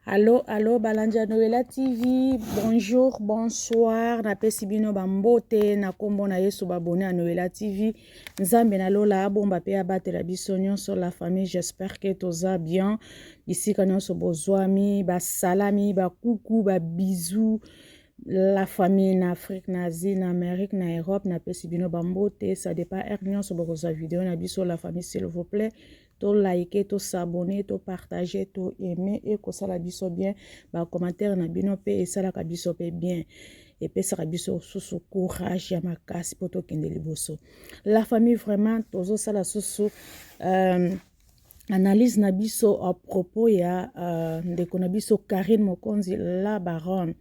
Allo, allo, balandi ya Noela TV, bonjour, bonsoir, napesi bino bambote na kombo na Yesu babone ya Noela TV. Nzambe na lola abomba pe abatela biso nyonso la famille, j'espère que toza bien. Bisika nyonso bozwami, basalami, bakuku, ba bisous. La famille na Afrique, na Asie, na Amérique, na Europe, napesi bino bambote, ça dépend heure nyonso bokozwa video na biso la famille s'il vous plaît. To like, to s'abonner, to partager, to aimer ekosala biso bien. Ba commentaire na bino pe esalaka biso pe bien. Epesaka biso susu courage ya makasi po tokende liboso. La famille vraiment tozosala susu analyse na biso à propos ya ndeko na biso Carine Mokonzi la baronne.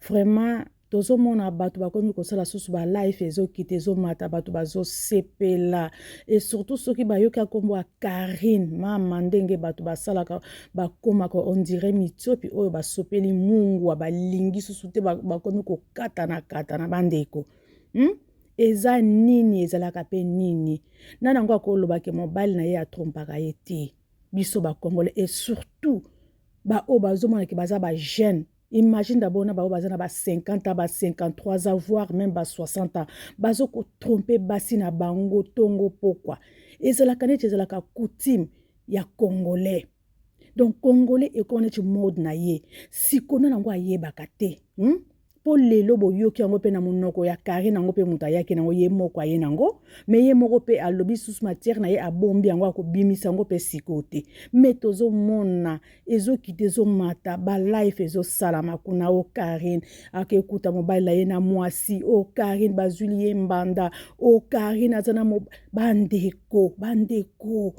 Vraiment tozomona bato bakomi kosala susu ba live ezokita ezomata bato bazosepela et surtout soki bayoki nkombo ya Carine mama ndenge bato basalaka bakomaka on dirait mitsopi oyo basopeli mungwa balingi susu te bakomi kokatana katana bandeko Eza nini ezalaka pe nini nani yango akolobake mobali na ye atrompaka ye te biso bacongolais et surtout baoyo bazomonake baza bajeune. Imagine d'abord na baoyo baza na ba 50 ans, ba 53 ans, voire même ba 60 ans, bazo ko tromper basi na bango tongo pokwa. Ezalaka neti ezalaka coutume ya congolais. Donc congolais ekoma neti mode na ye. Sikona nango ayebaka te. Po lelo boyoki yango pe na monoko ya Carine yango pe moto ayaki nango ye moko aye nango, mais ye moko pe alobi susu matière na ye abombi yango akobimisa yango pe sikoyo te. Mais tozomona ezokita ezomata ba life ezosalama kuna o Carine akekuta mobali na ye na mwasi o Carine bazwili ye mbanda o Carine aza na bandeko bandeko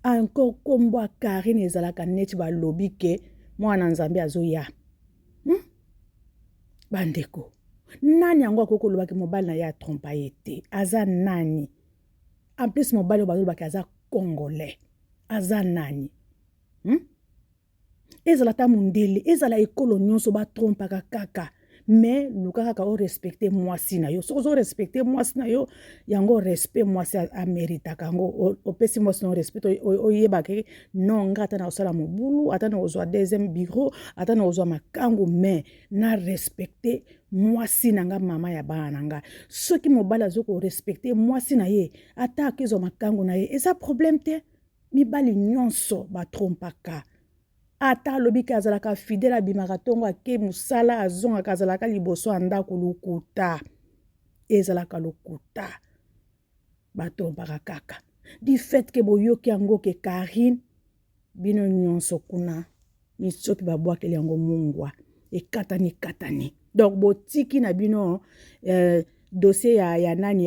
Encore kombo ya Carine ezalaka neti balobi ke mwana Nzambe azoya. Bandeko nani yango akoki kolobaki mobali na ye atrompa ye te aza nani? En plus mobali oyo bazolobaki aza congolais aza nani? Ezala ta mondele ezala ekolo nyonso batrompaka kaka mais luka kaka orespecte mwasi na yo. Soki ozorespecte mwasi na yo yango respect mwasi ameritaka yango, opesi mwasi na yo respect oyebaka non nga ata na kosala mobulu ata na kozwa deuxième bureau ata na kozwa makangu mais na respecte mwasi na nga mama ya bana na nga. Soki mobali azo korespecte mwasi na ye ata akezwa makangu na ye eza problème te. Mibali nyonso batrompaka ata alobi ke azalaka fidèle abimaka ntongo ake mosala azongaka azalaka liboso ya ndako lokuta ezalaka lokuta batrompaka kaka du fait ke boyoki yango ke Carine bino nyonso kuna mitsopi babwakeli yango mungwa ekatani katani donc botiki na bino dossier ya nani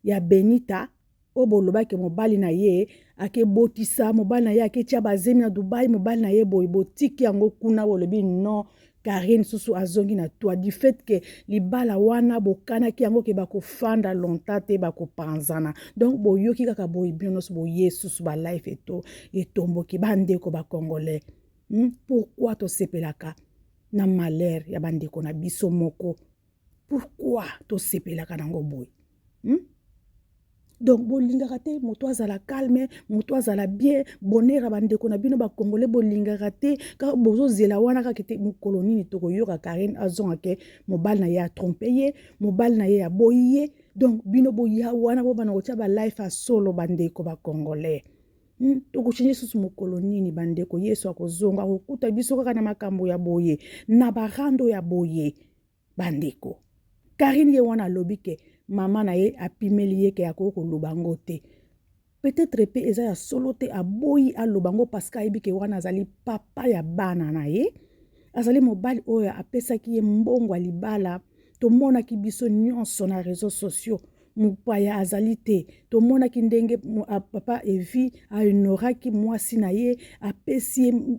ya Benita oyo bolobaki mobali na ye akebotisa mobali na ye aketia bazemi na Dubai mobali na ye boye botiki yango kuna bolobi non Carine susu azongi na toi du fait que libala wana bokanaki yango ke bakofanda longtemps te bakopanzana donc boyoki kaka boye bino nyonso boye susu ba life etomboki bandeko ba congolais. Pourquoi tosepelaka na malheur ya bandeko na biso moko? Pourquoi tosepelaka nango boye? Donc bolingaka te moto azala calme, moto azala bien, bonheur ya bandeko na bino ba congolais bolingaka te kaka bozozela wana kaka te mokolo nini tokoyoka Carine azonga ke mobali na ye atrompe ye, mobali na ye aboyi ye. Donc bino boya wana bobanda kotia ba life ya solo bandeko ba congolais. Tokochange susu mokolo nini bandeko? Yesu akozonga akokuta biso kaka na makambo ya boye na barando ya boye bandeko. Carine ye wana alobi ke mama na ye apimeli ye ke akoki koloba yango te. Peut-être pe eza ya solo te aboyi aloba yango parce que ayebi ke wana azali papa ya bana na ye, azali mobali oyo apesaki ye mbongo ya libala. Tomonaki biso nyonso na réseaux sociaux mopaya azali te, tomonaki ndenge papa Evi ahonoraki mwasi na ye,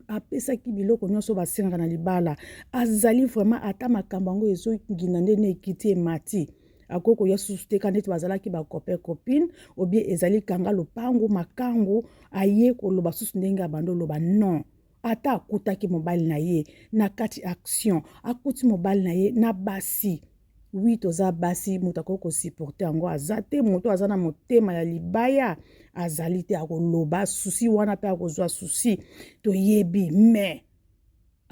apesaki biloko nyonso basengaka na libala. Azali vraiment ata makambo yango ezongina ndenge ekiti emati akoki koya susu te ka neti bazalaki ba copain copine ou bien ezali kanga lopangu makangu aye koloba susu ndenge abandi oloba non. Ata akutaki mobali na ye na kati action, akuti mobali na ye na basi. Oui, toza basi, moto akoki kosupporte yango aza te, moto aza na motema ya libaya azali te, akoloba susi wana mpe akozwa susi toyebi. Mais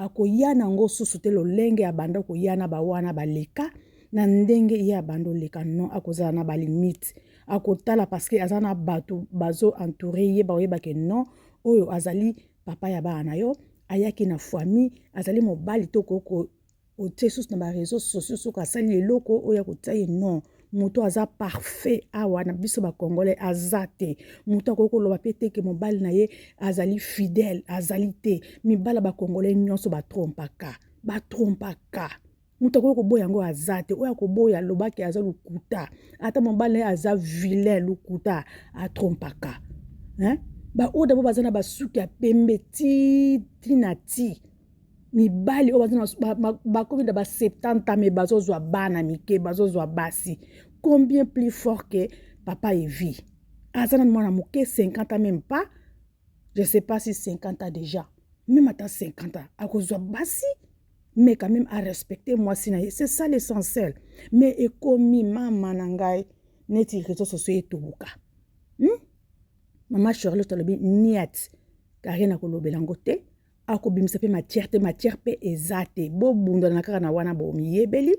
Akoya na yango susu te lolenge abanda koya na bawana baleka na ndenge ye abanda oleka non, akozala na balimite, akotala parce que aza na bato bazo entoure ye, bakoyeba ke non, oyo azali papa ya bana na yo, ayaki na famille, azali mobali to koko otie susu na ba réseaux sociaux soki asali eloko oyo akotia ye non. Moto aza parfait awa na biso ba congolais aza te. Moto akoki koloba pe te ke mobali na ye azali fidèle, azali te. Mibala ba congolais nyonso batrompaka, batrompaka. Moto akoki koboya yango aza te. Oyo akoboya alobaki aza lokuta. Ata mobali na ye aza vilain, lokuta, atrompaka. Hein? Ba oyo d'abord baza na basuki ya pembe ti ti na ti. Mibali oyo bakomi na ba 70 ans mais bazozwa bana mike, bazozwa basi. Combien plus fort que papa Evi? Aza na mwana moke 50 ans même pas. Je sais pas si 50 ans déjà. Même ata 50 ans akozwa basi, mais quand même à respecter mwasi na ye. C'est ça l'essentiel. Mais ekomi mama na ngai neti réseaux sociaux etoboka. Mama Charlotte alobi niet Karine akolobela yango te, akobimisa pe matière te, matière pe eza te. Bobundana kaka na wana bomiyebeli.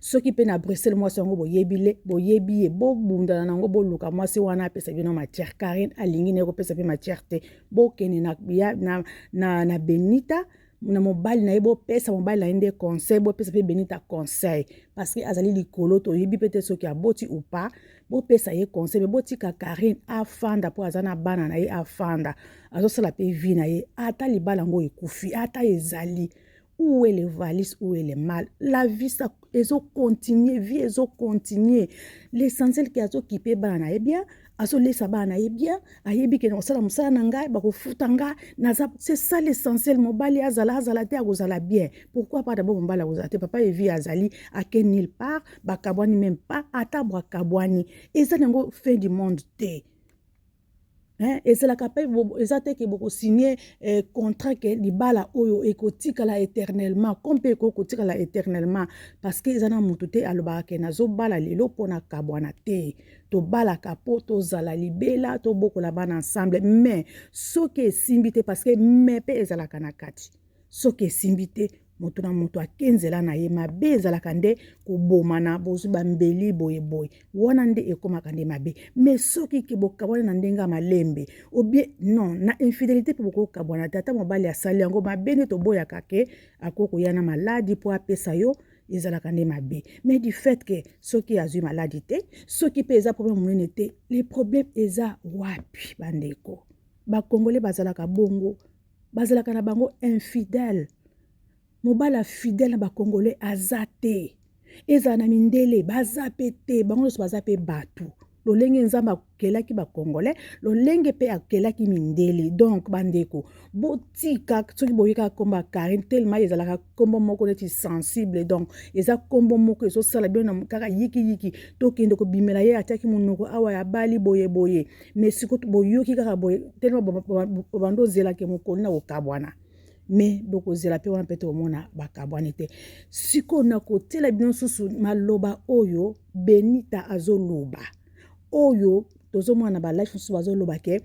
Soki pe na Bruxelles mwasi yango boyebi le, boyebi ye, bobundana nango, boluka mwasi wana apesa bino matière. Karine alingi naye kopesa pe matière te. Bokende na, ya, na, na, na Benita, na mobali na ye, bopesa mobali na ye nde conseil, bopesa pe Benita conseil parce que azali likolo, toyebi pe te soki aboti ou pas. Bopesa ye conseil, mais botika Karine afanda po aza na bana na ye, afanda azosala pe vie na ye. Ata libala yango ekufi, ata ezali où est le valise, où est le mal, la vie ça ezo continuer, vie ezo continuer. L'essentiel ke azokipe bana na ye bien, azolesa bana na ye bien, ayebi ke nakosala mosala na ngai, bakofuta nga, naza, c'est ça l'essentiel. Mobali azala, azala te, akozala bien. Pourquoi pas d'abord mobali akozala te? Papa Evi azali ake nulle part, bakabwani même pas, ata bwakabwani eza nango fin du monde te. Hein, ezalaka pe eza te ke bokosigne contrat ke libala oyo ekotikala éternellement, comme pe ekoki kotikala éternellement, parce que eza na motu te alobaka ke nazobala lelo mpo na kabwana te. Tobalaka mpo tozala libela, tobokola bana ensemble. Mais soki esimbi te, parce que mais pe ezalaka na kati, soki esimbi te, moto na moto ake nzela na ye. Mabe ezalaka nde kobomana, bozwi bambeli boye boye, wana nde ekomaka nde mabe. Mais soki ke bokabwana na ndenge ya malembe, ou bien non, na infidélité mpe bokokabwana te. Ata mobali asali yango mabe, nde toboyaka ke akoki koya na maladi mpo apesa yo, ezalaka nde mabe. Mais du fait que soki azwi maladi te, soki mpe eza problème monene te, le problème eza wapi bandeko? Bakongole bazalaka bongo, bazalaka na bango infidèle. Mobali fidèle na bakongole aza te, ezala na mindele baza pe te, bango nyonso baza pe bato. Lolenge Nzambe akelaki bakongole, lolenge pe akelaki mindele. Donc bandeko, botika soki boyekaka kombo ya Karine, tellement ezalaka kombo moko neti sensible, donc eza kombo moko ezosala bino na kaka yikiyiki, tokende kobimela ye atiaki monoko awa ya bali boye boye. Mais sikoyo boyoki kaka boye, tellement bobanda ozelaka mokolo na kokabwana, mais bokozela pe wana pe tokomona bakabwani te. Sikoyo nakotiela bino susu maloba oyo Benita azoloba, oyo tozomona na ba live mosusu bazoloba ke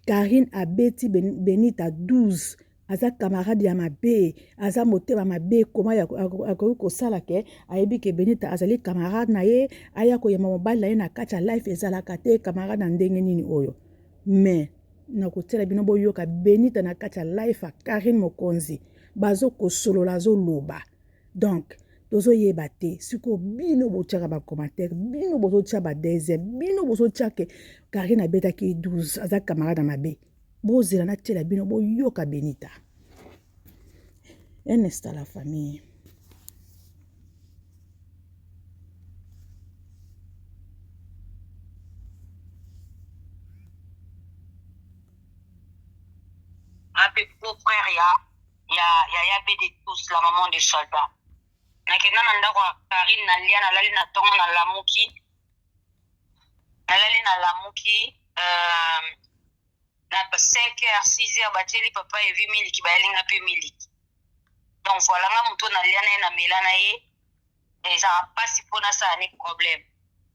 Karine abeti Benita 12, aza camarade ya mabe, aza motema mabe. Koma akoki kosala ke ayebi ke Benita azali camarade na ye, aya koyamba mobali na ye na kati ya life, ezalaka te. Camarade na ndenge nini oyo? Mais nakotiela bino boyoka Benita na kati ya life ya Karine Mokonzi, bazokosolola, azoloba. Donc tozoyeba te. Sikoyo bino botiaka ba commentaire, bino bozotia ba deuxième, bino bozotia ke Karine abetaki 12, aza camarade ya mabe. Bozela natiela bino boyoka Benita. Un instant la famille. Ape beau-frère ya ya ya ya BD tous la maman de soldat. Nakenda na ndako ya Karine na lia nalali na tongo na lamuki. Nalali na lamuki na 5 heures 6 heures batieli papa Evi miliki, bayeli nga pe miliki. Donc voilà, nga moto nalia na ye na mela na ye, ezalaka mpasi mpo nasala ni problème.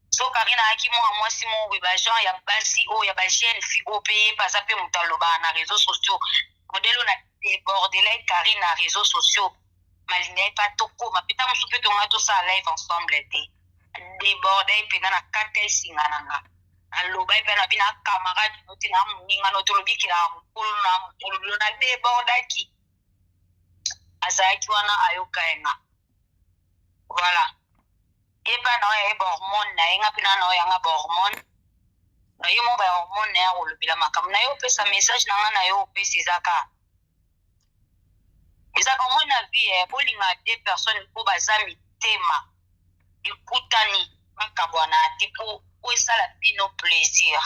So Karine ayaki mwana mwasi moko boye, ba genre ya basi oyo ya ba jeune fille oyo mpe ye mpe aza mpe moto alobaka na réseaux sociaux modèle oyo na débordela ye Karine na réseaux sociaux, malinga ye mpe tokóma mpe ta mosusu mpe tonga tosala live ensemble te. Déborde ye mpenza na kata esinga na nga, naloba ye mpe na bino camarade no te, na moninga no tolobikelaka mokolo na mokolo bilo na débordaki, azalaki wana ayoka ye nga. Voilà, ye mpe na oyo ye bahormone na ye, nga mpe na na oyo yanga bahormone na ye mo, bahormone na ye akolobela makambo na ye, opesa message na nga na ye opesa. Ezaka omoi na vie, bolinga deux personnes mpo baza mitema ekutani, bakabwana te mpo po esala bino plaisir.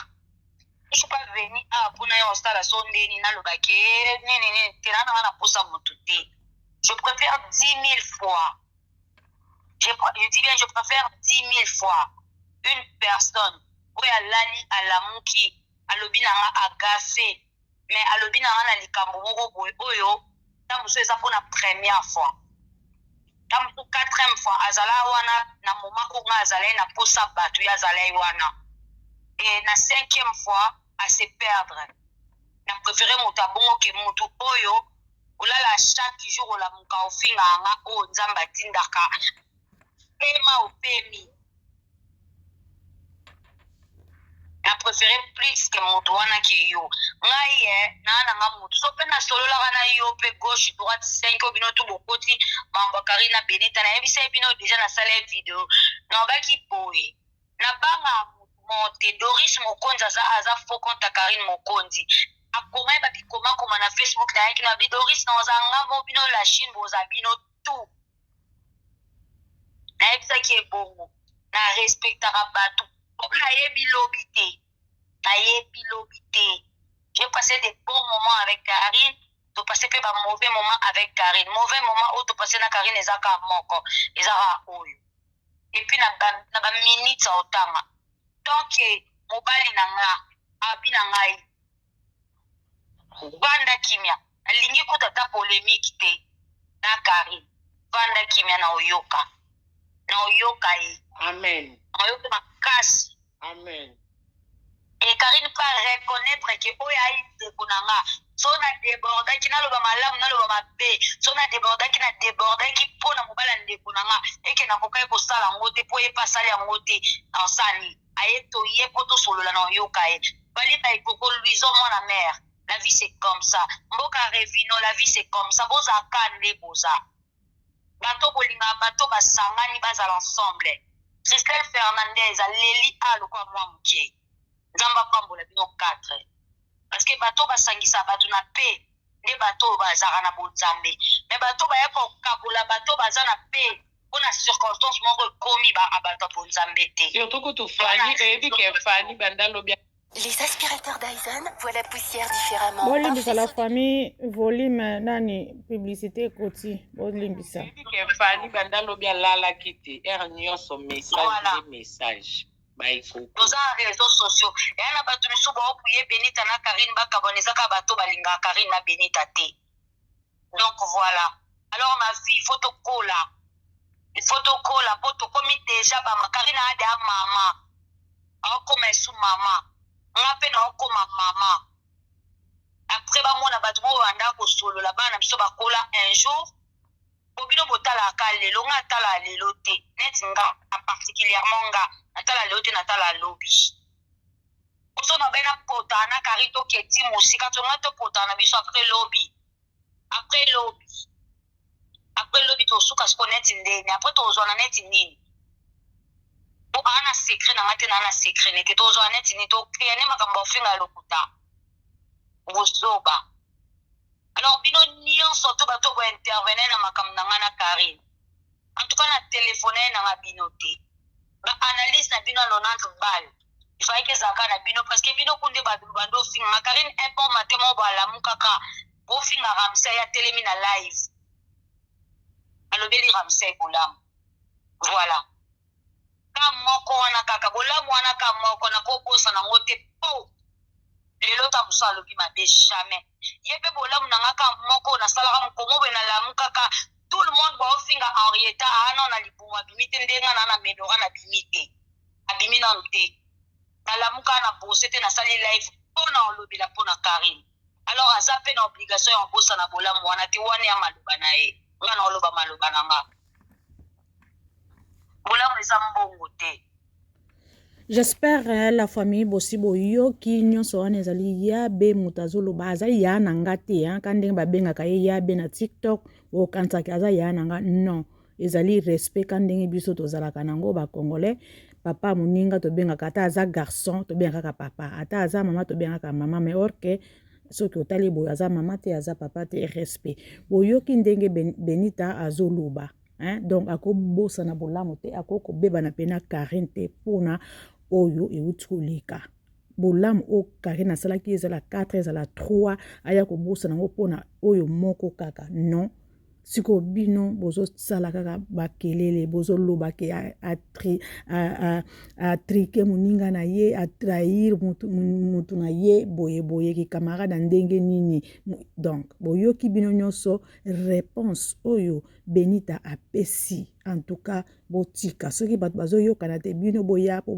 Je suis pas venu awa mpona ye osala so ndeni nalobaki nini nini te, na nanga naposa motu te. Je préfère 10 000 fois, je dis bien, je préfère 10 000 fois une personne oyo alali, alamuki, alobi na nga agaffe, mais alobi na nga na likambo moko boye oyo ntango mosusu eza mpona première fois, ntango mosusu quatrième fois, azala wana na moment oyo nga azalai na posa bato, ye azalai wana, e na cinquième fois ase perdre. Na préféré moto abongo ke motu oyo olala chaque jour, olamuka, ofingaka nga oyo Nzambe atindaka pema opemi. Na préféré plus ke moto wana ke yo. Ngai ye naa na nga motu so mpe nasololaka na yo mpe gauche, droite, 5 oyo bino tu bokoti mambo ya Karine na Benita. Nayebisa ye bino déjà, nasala ye video, nalobaki boye: nabanga motu moko te. Doris Mokonzi aza faux compte ya Karine Mokonzi, akoma ye babikomakoma na Facebook. Nayaki na bi Doris na oza ngambo, bino la Chine boza bino tout. Nayebisaki ebongo na respectaka bato mpo nayebi lobi te, nayebi lobi te. J'ai passé des bons moments avec Karine, topasse mpe ba mauvais moment avec Karine. Mauvais moment oyo topasse na Karine eza kaka moko, eza kaka oyo. Et puis na baminute ya otanga, tant que mobali na nga abi na ngai vanda kimia, nalingi kuta ata polémique te na Karine, vanda kimia, na oyoka, na oyoka ye. Amen. Na oyoka makasi. Amen. E Karine pa reconnaître ke oyo ayi ndeko na nga, so na débordaki, naloba malamu, naloba mabe, so na débordaki, na débordaki mpo na mobali ya ndeko na nga, eke nakokaki kosala yango te mpo ye mpe asali yango te. Na osani aye toye mpo tosolola, na oyoka ye balika ekoko luizo mwana mare. La vie, c'est comme ça. Mboka revino, la vie, c'est comme ça. Bozalaka nde boza bato bolingaka bato basangani, bazala ensemble. Christelle Fernandez aleli a lokwa mwa moke. Nzambe apambola bino 4, parce que bato basangisa bato na pe nde bato oyo bazalaka na bonzambe, me bato baya kokabola bato baza na pe mpona circonstance moko ekomi bato ya bonzambe te. Surtout kutu Fani, oyebi ke Fani banda lobi. Les aspirateurs Dyson voient la poussière différemment. Bolimbisa la famille, volume nani, publicité ekoti, bolimbisa. Oyebi ke Fani banda lobi alalaki te, heure nyonso message. Voilà. Nde message baekoko. Toza na réseaux sociaux, eya na bato misusu baopuye Benita na Karine bakabwana, eza kaka bato balingaka Karine na Benita te. Donc voilà. Alors na vie, il faut tokola, il faut tokola mpo tokomi déjà bama. Karine ade a mama, aokoma esu mama, nga mpe naokoma mama. Après bamona bato moko banda kosolola, bana biso bakola un jour po bino botalaka lelo, nga atala lelo te. Neti nga particulièrement, nga natala lelo te, natala lobi. Oso na bai napota na Karine, toketi mosika, tonga topota na biso après lobi, après lobi, après lobi tosuka siko neti ndeni, après tozwana neti nini, po aa na secret na nga te, naa na secret nete tozwana neti nini, tokrea nde makambo ofinga ya lokuta, bozoba. Alors bino nyonso to bato bointervenir na makambo na nga na Karine, en tout cas na telefone ye nanga bino te. Baanalyse na bino ya 90 bal ifalaki ezalaka na bino, parce que bino kunde bando ofingaka Karine un bon matin moko boalamukaka bofinga Ramsey, atelemi na live alobeli Ramsey bolamu. Voilà, ka moko wana kaka bolamu wana ka moko nakobosana yango te, po lelo ta mosu alobi mabe jamais. Ye mpe bolamu na nga ka moko nasalaka mokomo boye, nalamukaka, tout le monde baofinga Henrietta aana na libumu, abimi te ndenge na menora, nabimi te, abimi nanu te. Nalamuka na bose te, nasali live mpo na olobela mpo na Karine. Alors aza pe na obligation ya kobosana bolamu wana te, wana ya maloba na ye, nga na oloba maloba na nga. Bolamu eza mbongo te. J'espère eh, la famille bosi boyoki nyonso wana ezali yabe moto azoloba aza ya na nga te hein, ka ndenge babengaka ye yabe na tiktok okanisaki aza ya na nga non ezali respect ka ndenge biso tozalaka nango ba congolais papa moninga tobengaka ata aza garçon tobengaka kaka papa ata aza mama tobengaka mama mais or que soki otali boye aza mama te aza papa te respect boyoki ndenge Benita azoloba hein? Donc akobosana bolamu te akoki kobebana mpe na Carine te mpona oyo euti koleka bolamu oyo Carine asalaki ezala 4 ezala 3 aya kobosana yango mpona oyo moko kaka non sikoyo bino bozosala kaka bakelele bozoloba ke atrike moninga na ye atrahir mutu, mutu na ye boyeboye ki camarade ya ndenge nini donc boyoki bino nyonso réponse oyo benita apesi en tout cas botika soki bato bazoyokana te bino boya po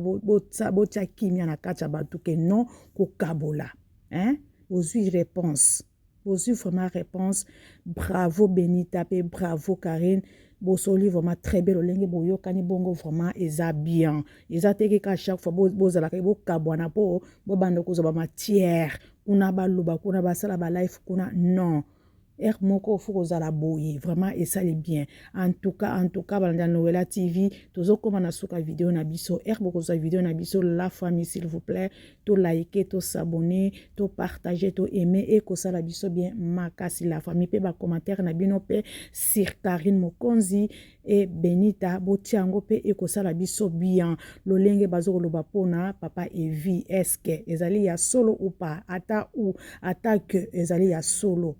botia kimia na kati ya bato ke non kokabola hein? Bozwi réponse bozwi vraiment réponse bravo Benita pe bravo Carine bosoli vraiment très bien lolenge boyokani bongo vraiment eza bien eza te kaka chaque fois bozalaka bokabwana po bobanda kozwa ba matière kuna baloba kuna basala ba life kuna non heure moko fo kozala boye vraiment esali bien en tout cas en tout cas balanda Noela TV tozokoma na suka video na biso heure bokozwa video na biso la famille s'il vous plaît to like to s'abonner to partager to aimer ekosala biso bien makasi la famille mpe ba commentaire na bino mpe sur Carine Mokonzi e Benita botia yango mpe ekosala biso bien lolenge bazokoloba mpona papa Evi eske ezali ya solo ou pas ata ou ata que ezali ya solo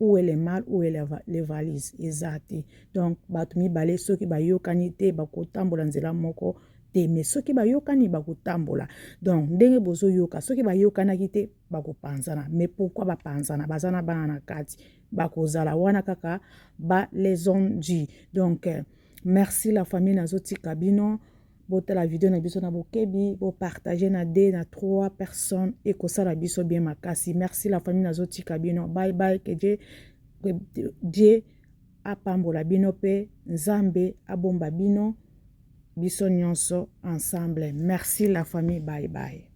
où est le mal où est le valise eza te donc bato mibale soki bayokani te bakotambola nzela moko te mais soki bayokani bakotambola donc ndenge bozoyoka soki bayokanaki te bakopanzana mais pourquoi bapanzana baza na bana na kati bakozala wana kaka ba les on-dit donc merci la famille nazotika bino botala video na biso na bokebi bopartage na 2 na 3 personnes ekosala biso bien makasi merci la famille nazotika bino bye bye que Dieu, Dieu apambola bino mpe nzambe abomba bino biso nyonso ensemble merci la famille bye bye.